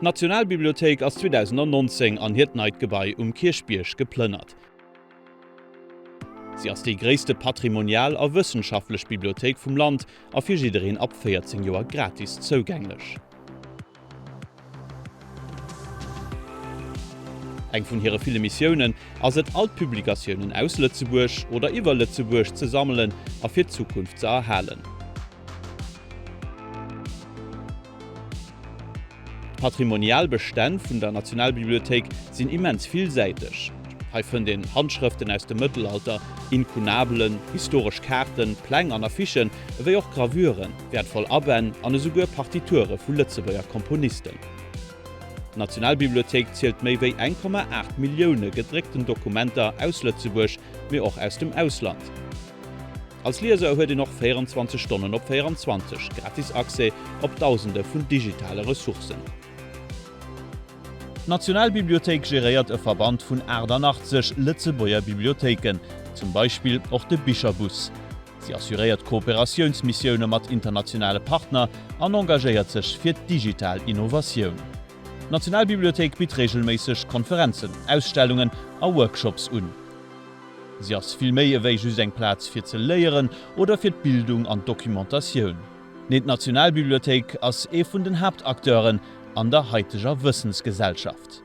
D'Nationalbibliothéik ass 2019 an hiert neit Gebai um Kierchbierg geplënnert. Si ass déi gréisste patrimonial a wëssenschaftlech Bibliothéik vum Land a fir jiddereen ab 14 Joer gratis zougänglech. Eng vun hire ville Missiounen ass et, all d'Publikatiounen aus Lëtzebuerg oder iwwer Lëtzebuerg ze sammelen a fir d'Zukunft ze erhalen. D'patrimonial Bestänn vun der Nationalbibliothéik sinn immens villsäiteg. Hei fënnt een Handschrëften aus dem Mëttelalter, Inkunabelen, historesch Kaarten, Pläng an Affichen, ewéi och Gravüren, wäertvoll Abänn an esouguer Partiture vu Lëtzebuerger Komponisten. D'Nationalbibliothéik zielt méi wéi 1,8 Millioune gedréckten Dokumenter aus Lëtzebuerg, mee och aus dem Ausland. Als Lieser huet een och 24 Stonnen op 24 gratis Accès op Dausende vun digitale Ressourcen. D'Nationalbibliothéik geréiert e Verband vun 88 Lëtzebuerger Bibliothéiken, zum Beispill och de Bicherbus. Si assuréiert Kooperatiounsmissioune mat internationale Partner an engagéiert sech fir d'digital Innovatioun. D'Nationalbibliothéik bitt reegelméisseg Konferenzen, Ausstellungen a Workshops un. Si ass vill méi ewéi just eng Plaz fir ze léieren oder fir d'Bildung an d'Documentatioun. Nee, d'Nationalbibliothéik ass ee vun den Haaptacteuren an der haiteger Wëssensgesellschaft.